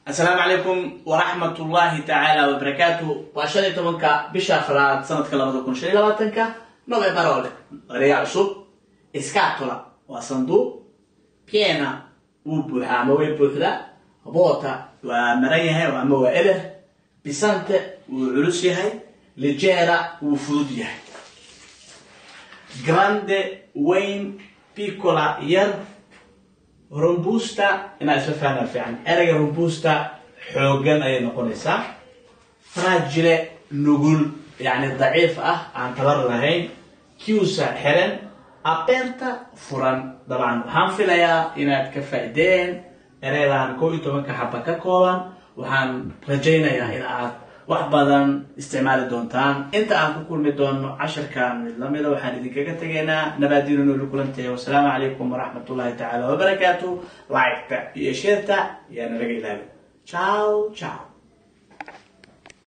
Asalaamu calaykum waraxmat ullaahi tacaala wabarakaatu. Waa 15-ka bisha afraad, sanadka 2025-ka. Nuove parole, ereya cusub. Scatola waa sanduuq. Piena, wuu buuxaa ama way buuxdaa. Vuota waa maran yahay ama waa eber. Pesante, wuu culus yahay. Leggera, wuu fudud yahay. Grande, weyn. Piccola, yar. Robusta, inaad isla fahmaan fiican ereyga robusta, xoogan ayay noqonaysaa. Fragile, nugul, yacni daciif ah, aan tabar lahayn. Chiusa, xiran. Aperta, furan. Dabcan waxaan filayaa inaad ka faa'iideen ereydan 11-ka xaba ka kooban. Waxaan rajaynayaa in aad wax badan isticmaali doontaan. Inta aan ku kulmi doono casharkan mid lamida, waxaan idinkaga tegaynaa nabaadiino, nooli kulantee. Wasalaamu calaykum waraxmat ullahi tacaala wabarakaatu. Like-ta iyo share-ta yaa nalaga ilaabin. Ciao ciao.